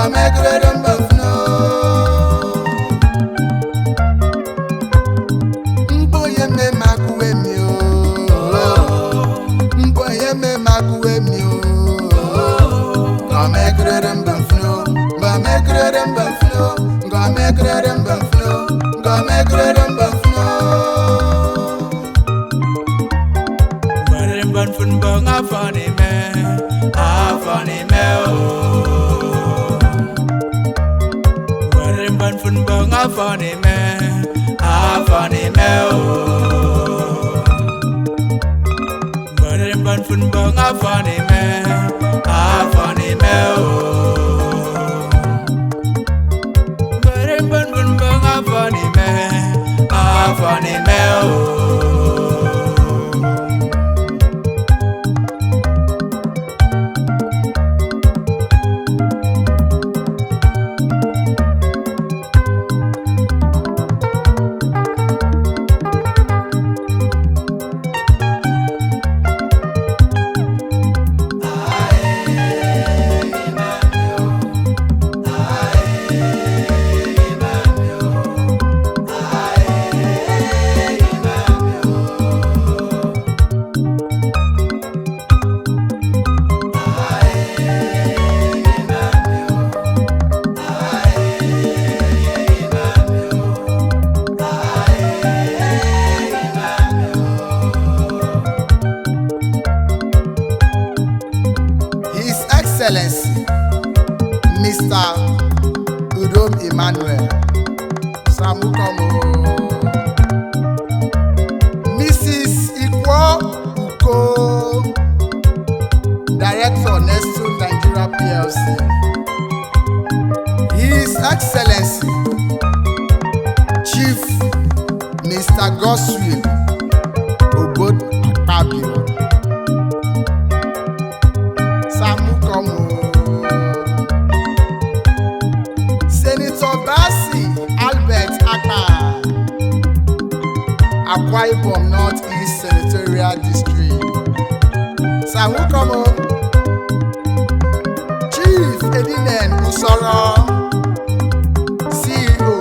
Ngọmegrere mba mfuno. Mkpọ ye me makuwe mi o. Mkpọ ye me makuwe mi o. Ngọmegrere mba mfuno. Ngọmegrere mba mfuno. Ngọmegrere mba mfuno. Ngọmegrere mba mfuno. Gbere mba mfun bang afọ n'ime, afọ n'ime o. Gbere mba mfun bang afọ n'ime, afọ n'ime o. Gbere mba mfun bang afọ n'ime, afọ n'ime o. Gbere mba mfun bang afọ n'ime, afọ n'ime o. His Excellency, Mr. Udom Emmanuel Samukomo, Mrs. Ikwo Uko, Director, Nestle Nigeria PLC. His Excellency, Chief Mr. Goswill Obot Akpabio. Samukomo. Senator Bassey Albert Akpa, Akwa Ibom North East Senatorial District. Samukomo. Chief Edinen Usoro, CEO,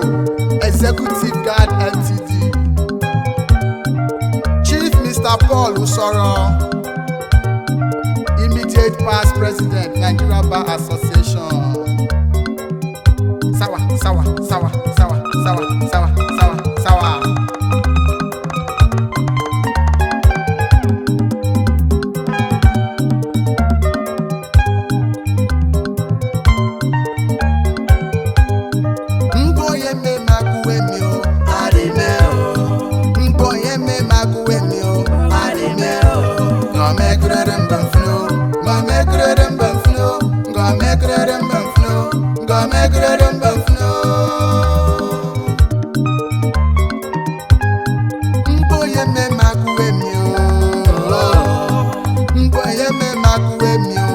Executive Guard Ltd. Chief Mr. Paul Usoro, immediate past president, Nigeria Bar Association. Sawa, sawa, sawa, sawa, sawa, sawa, sawa, sawa. Mkpọ ye me makuwe mi o. Adime o. Mkpọ ye me makuwe mi o. Adime o. Ngọmegrere mba mfuno. Ngọmegrere mba mfuno. Ngọmegrere mba mfuno. Ngọmegrere mba mfuno. Mkpọ ye me makuwe mi o. Mkpọ ye me makuwe mi o.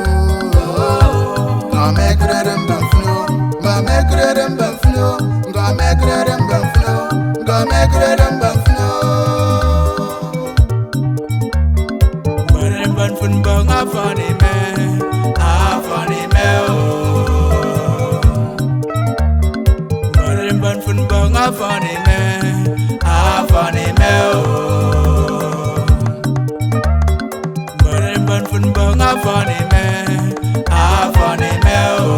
Ngọmegrere mba mfuno. Ngọmegrere mba mfuno. Ngọmegrere mba mfuno. Ngọmegrere mba mfuno. Gbere mba mfun bang afọ n'ime, afọ n'ime o. Gbere mba mfun bang afọ n'ime, afọ n'ime o. Gbere mba mfun bang afọ n'ime, afọ n'ime o.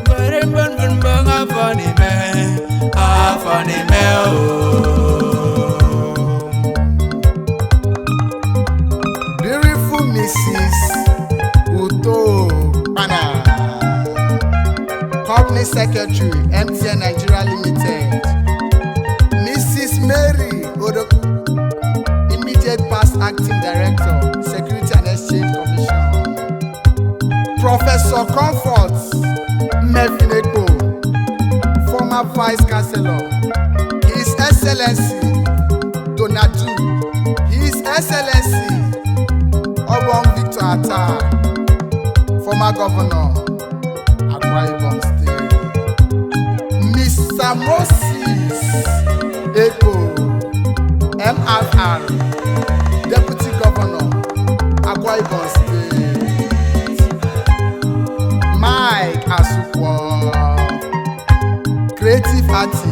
Gbere mba mfun bang afọ n'ime, afọ n'ime o. Beautiful Mrs. Uto Pana, Company Secretary, MTN Nigeria Limited. Mrs. Mary Odoku, Immediate Past Acting Director, Security and Exchange Commission. Professor Comfort Mmefinekpo, former Vice Chancellor. His Excellency Donadu, His Excellency Obong Victor Atta, former governor, Akwa Ibom State. Mr. Moses Eko, MRR, Deputy Governor, Akwa Ibom State. Artist,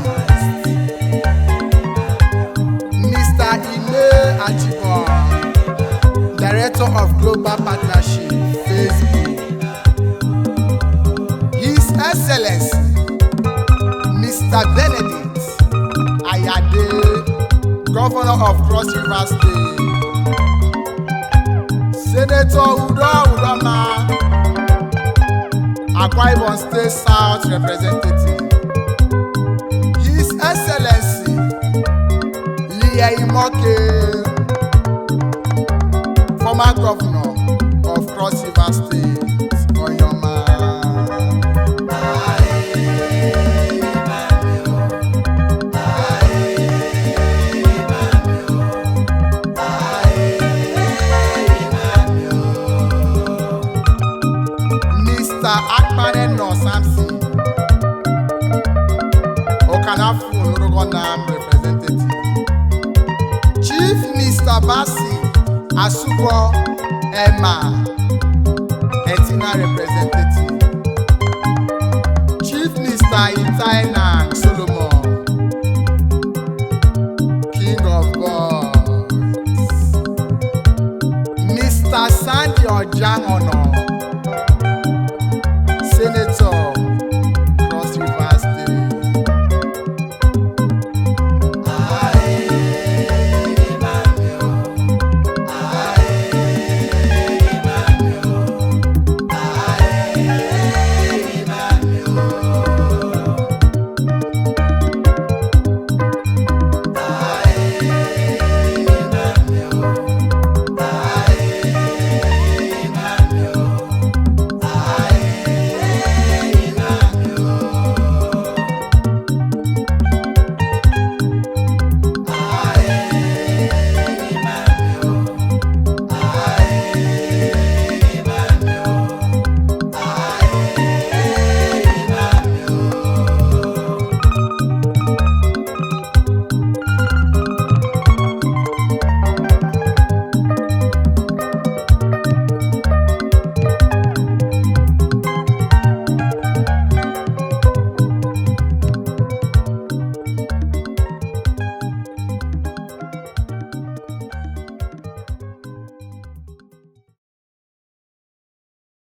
Mr. Ime Ajibon, Director of Global Partnership, Facebook. His Excellency, Mr. Benedict Ayade, Governor of Cross River State. Senator Udo Udoma, Akwa Ibom State South Representative. His Excellency, Leah Imoke, former governor of Cross River State, Oyoma. Mr. Akpaneno Samson, Okanafu Onurugonam representative. Chief Mr. Basi Asubo Emma, Etina representative.